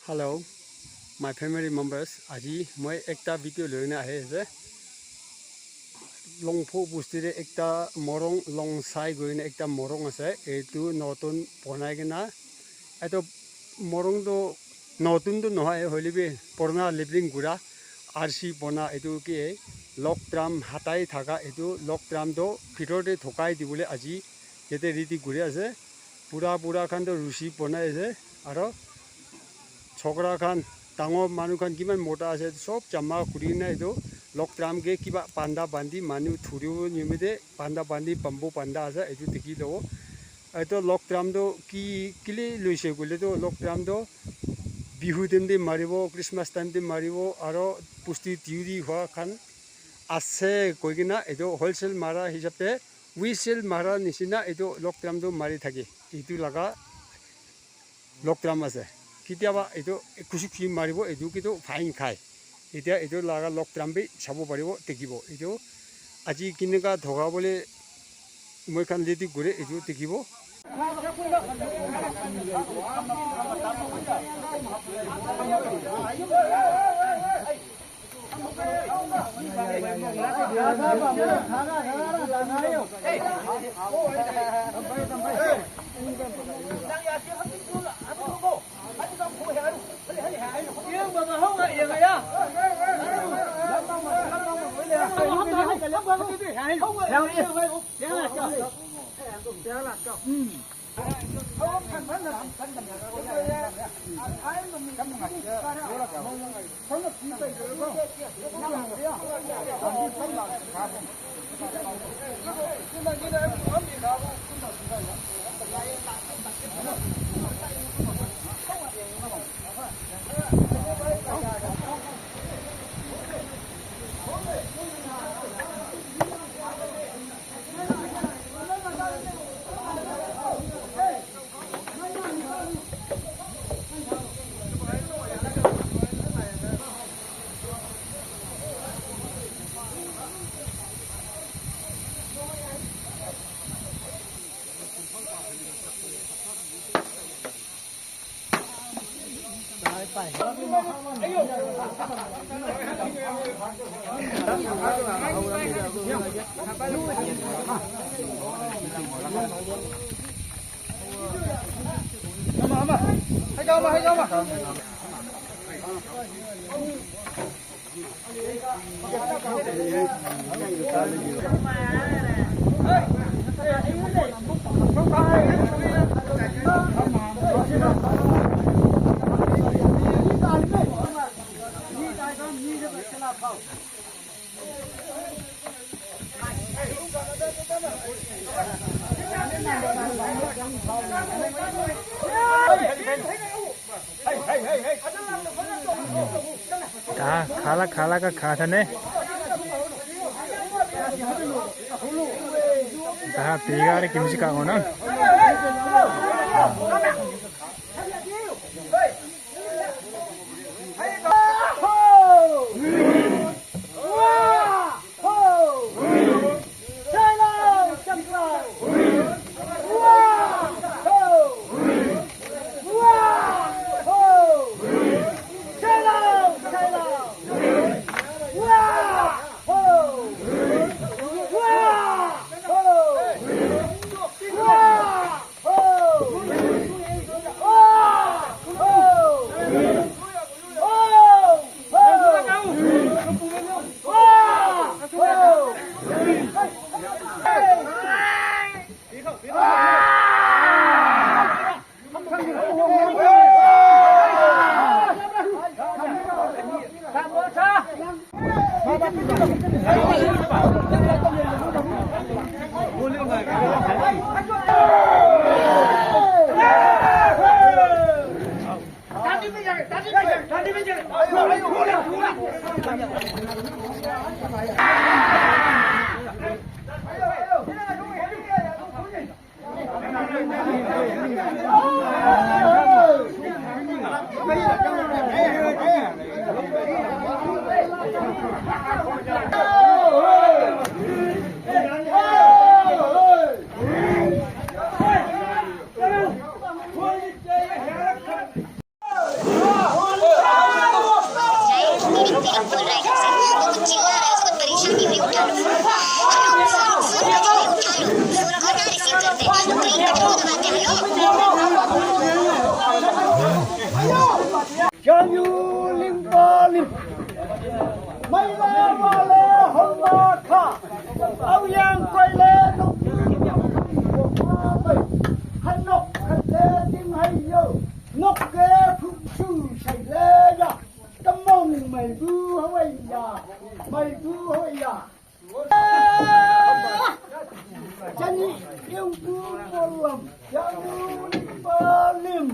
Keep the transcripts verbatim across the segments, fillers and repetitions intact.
Hello, my family members. Aji moi ekta video loina ahi ase. Longpho bosti te ekta morong, Longsai koina ekta morong ase. Etu notun bonai kena, etu morong tu notun tu nohoi, hoile bi purana living kura R C bona, etu ki log drum hatai thaka, etu log drum tu bhitor te thokai dibole aji yate ready kuri ase. Bura bura khan tu rusi bonai ase, aro chokra khan, dangor manu khan kiman mota ase, sob jama kuri kena etu log drum ke kiba banda bandi manu thuribo nimite banda bandi bamboo banda ase, etu dikhi lobo. Etu log drum tu ki kile loise koile tu log drum tu Bihu time te maribo, Christmas time te maribo, aro bosti duty hua khan ase koi kena etu wholesale mara hisab te whistle mara nishina etu log drum tu mari thake. Etu laga log drum ase. Ketiaba etu khushi khushi maribo, etu ki tu fine khai. Etia etu laga log drum bi sabo paribo, dikhibo. Etu aji kineka thoka bole moi khan ready kure, etu dikhibo. Ta khala khala ka kha thane. Ta piga re kimchi ka ngona. बोल रहा है घर से। वो कुछ चिल्ला रहा है, उसको परेशानी में उठा लो फोन। फोन, फोन, फोन बजा रहा है, उठा लो। फोन को ना रिसीव करते हैं। तो कहीं पे तो दबाते हैं, लो। Jayu limbalim, maila wale homa kha, au yang koile nok, hanok khate ding hai yo, nok ke phum chu sai le ya, kamong mai bu hawai ya, mai bu hawai ya. Jani, yung bu molam, yang bu limbalim.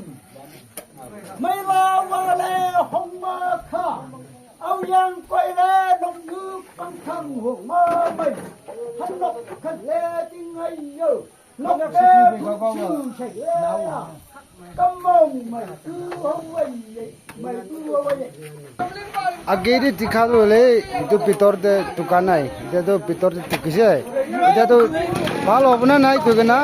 Mai la wa le hong ma kha. Au yang koi le nong yu pang thang hong ma mai. Han nok khan le ting ai yo. Nok ke bu chu sai le ya. Kam mong mai tu hong wai ye. Mai tu hong wai ye. Agedi dikha tu hoile etu bitor te dukan nai, etia tu bitor te dikhi se, etia tu bhal hobo na nai koi kena,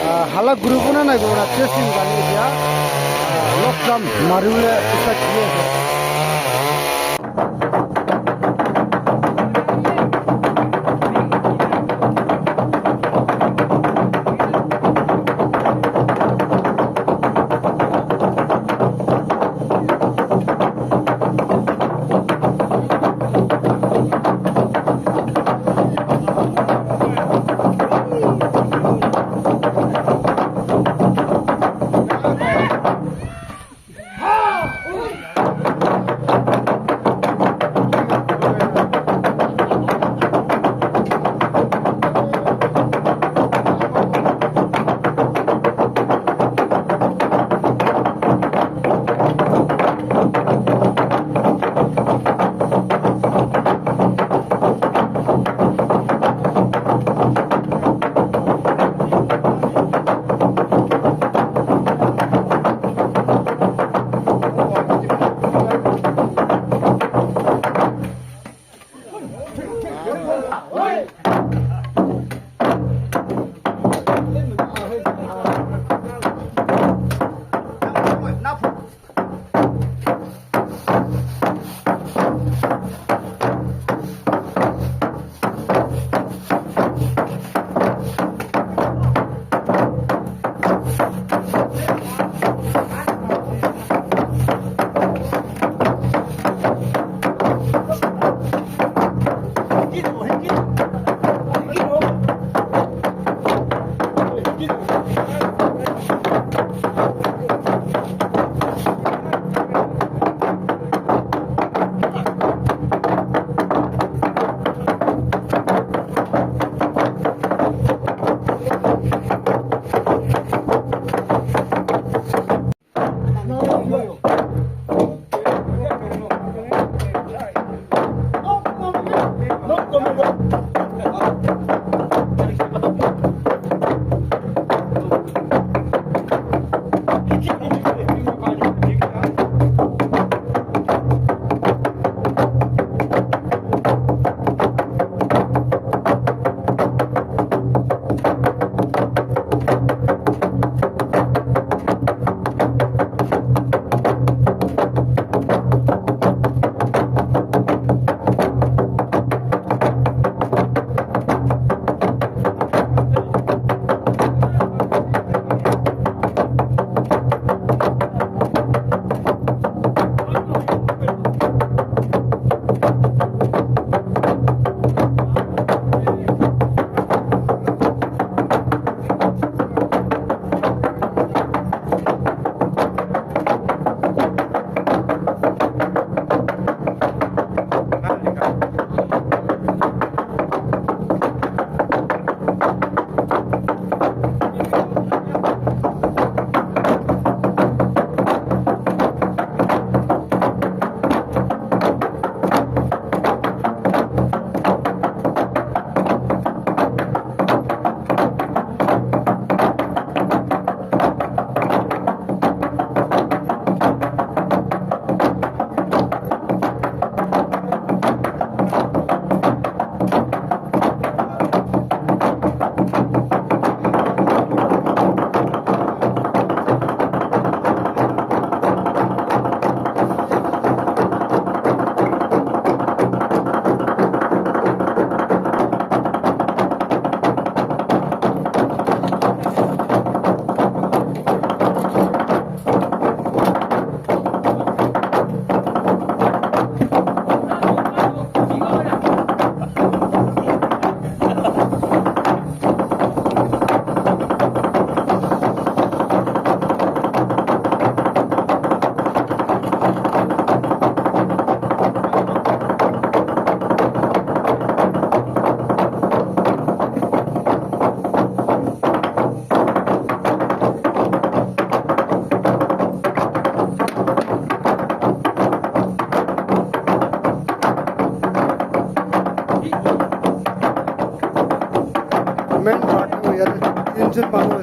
ah, hala kuribo na nai koi kena testing kari etia, ah, log jam mari bole start kuri ase. Etu manu